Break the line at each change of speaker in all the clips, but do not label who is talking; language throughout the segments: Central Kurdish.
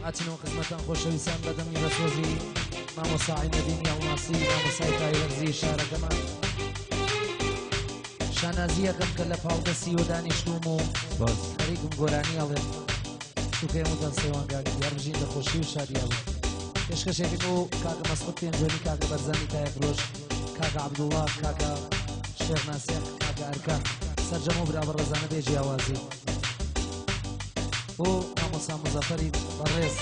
هاتینەوە خزمەتان خۆشەویستان بە دەنگی بەسۆزی مامۆستا عینەدینی ئەڵماسی مامۆستای پایەبەرزی شارەکەمان. شانازیەکەم کە لە پاڵ دەستی و دانیشتوم و خەریکم گۆرانی ئەڵێم، چونکە ئێمەتان سەیوانگاک دیار بژین لە خۆشی و شادیا بوو. پێشکەشێکی بۆ کاکە مەسعود پێنجوێنی، کاکە بەرزانی تایەفرۆش، کاکە عەبدوڵڵا، کاکە شێخ ناسیح، کاکە ئەرکان، سەرجەم و برا بەڕێزانە بێ جیاوازی. بۆ مامۆستا مزەفەری بەڕێز.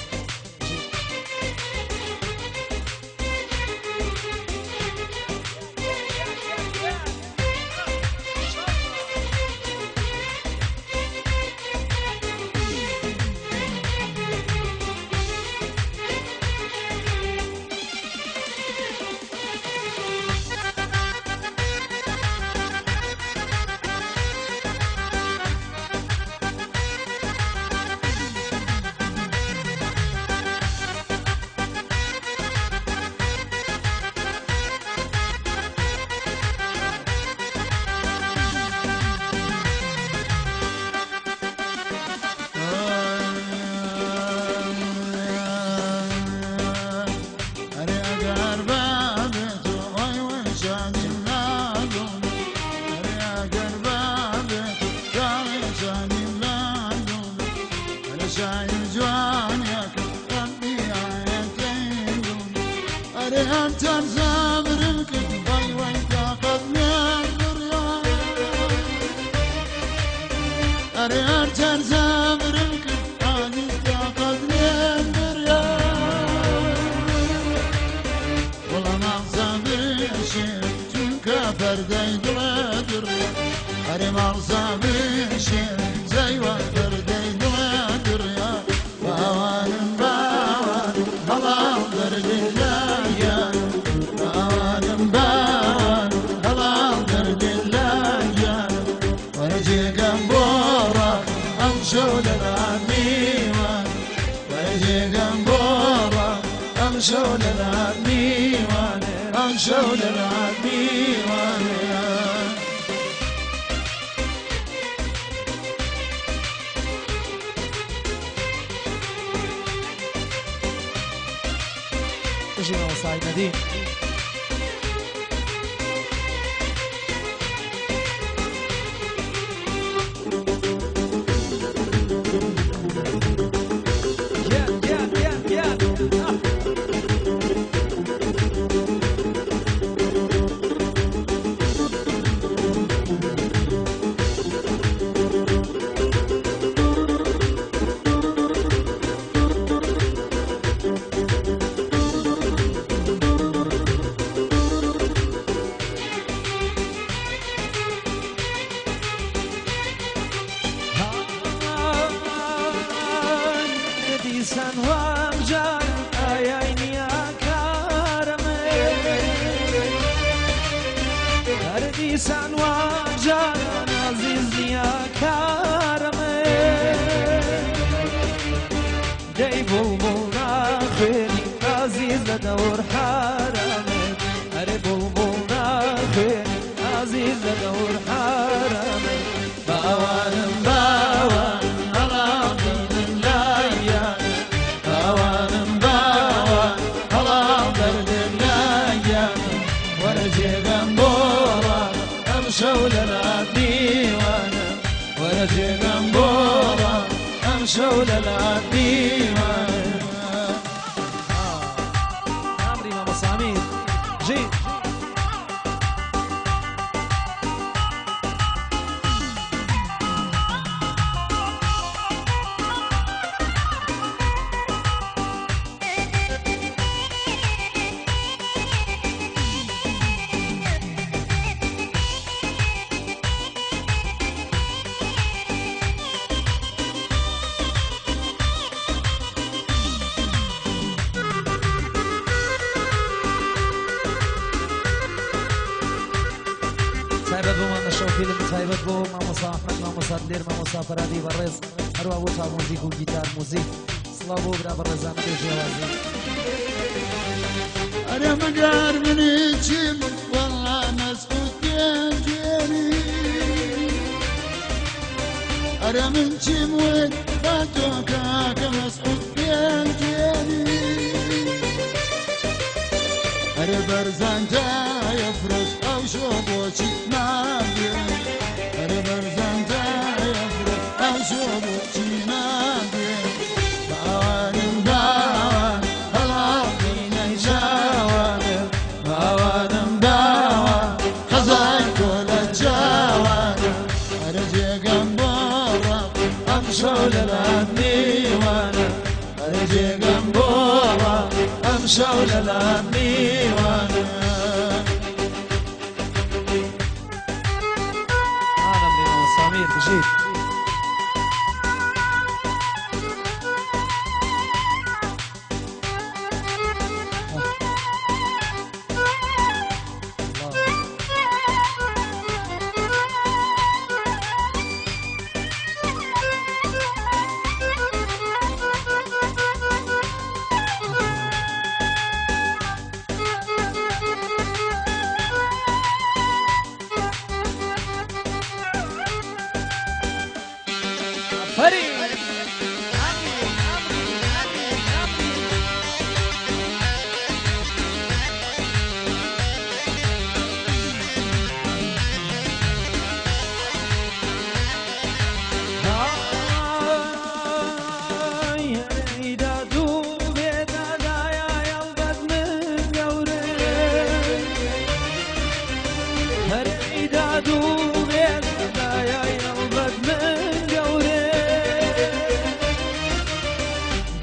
تایبەت بۆ مامۆستا ئەحمەد، مامۆستا دلێر، مامۆستا فەرادی بەڕێز، هەروە بۆ تا موزیک و گیتار موزیک. سڵاو بۆ برا بەڕێزانە بێ جیاوازی.
ئەرێ مەگەر منی چیم وەڵا مەسعود پێنجوێنی، ئەرێ من چیم وت بە تۆ کاکە مەسعود پێنجوێنی. ئەرێ بەرزان تایە فرۆش ئەو شۆ بۆچی نابێ ئەرێ بەرزان تایە فرۆش ئەو شۆ بۆچی نابێ باوانم باوان هەڵا بینەی چاوانم باوانم باوان خەزای تۆ لە چاوانم ئەرە جێگەم بۆڕە ئەم شەو لەلات میوانە ئەرە جێگەم بۆڕە ئەم شەو لەلات میوانە
ئانم لێ سامیر بژیت. فەری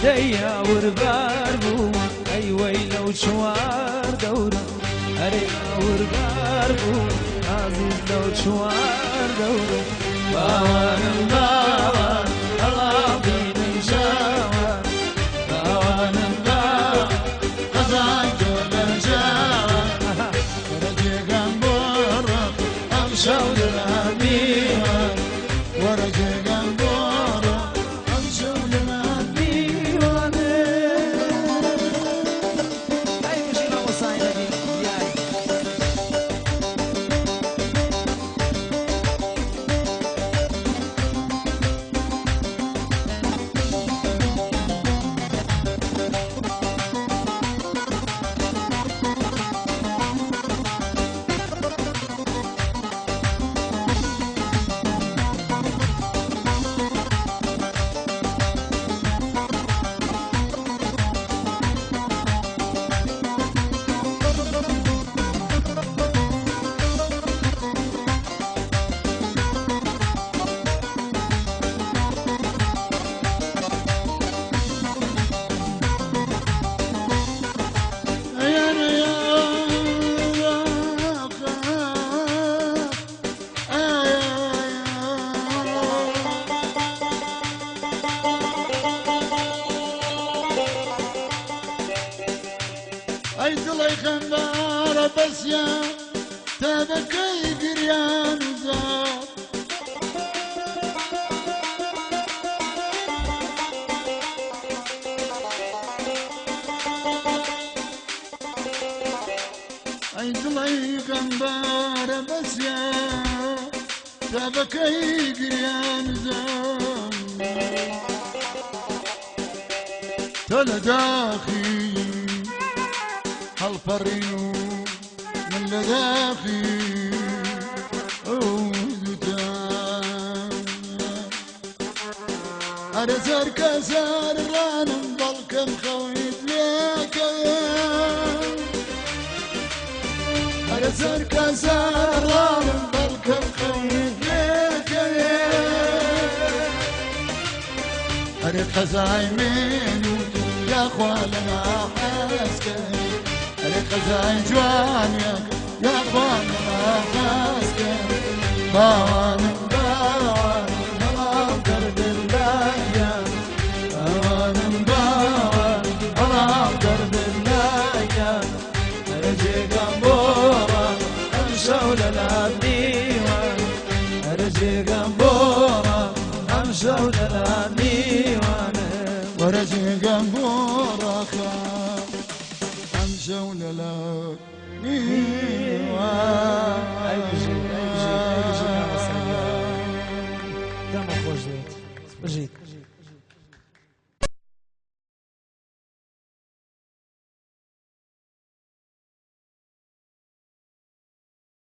دەیاوربار بوو ئەی وەی لەو چوار دەورە ئەرێ ئاوربار بوو ئازیز لەو چوار دەورە باوانم باوان هەڵا بینەی چاوان باوانم باوان
خەزای تۆ لە چاوان وەرە جێگەم بۆڕە ئەم شەو لەلات میوان وەرە جێگەم بۆڕە ئەم شەو لەلات
میوانێ ئەی بژی مامۆستای نەبی یای.
ئەی دڵی خەمبارە بەسیا تا دەکەی گریان و زار ئەی دڵی غەمبارە بەسیا تا بەکەی گریان و زار تۆ لە داخی هەڵپەڕین و من لە داخی ئەو دوتان ئەرە زەرکە زار ڕانم بەڵکەم خەویت لێکەوێ ئەرە زەرکە زار ڕانم بەڵکەم خەویت لێکەوێ ئەرێ قەزای من و یاخوا لە ناحەزکەی ئەرێ قەزای جوانیەک یاخوا لە ناحەزکەی باوانم باوان بەڵام دەردت لایە باوانم باوان بەڵام دەردت لایە
ئەرە جێگەم بۆڕە ئەم شەو لەلات میوان ئەرە جێگەم بۆڕە ئەم شەو لەلات میوانە
وەرە جێگەم بۆ ڕاخە ئەم شەو لەلات میوان
ئەی بژیت ئەی بژیت ئەی بژیت مامۆستا گیان. دەمە خۆش دێت بژیت.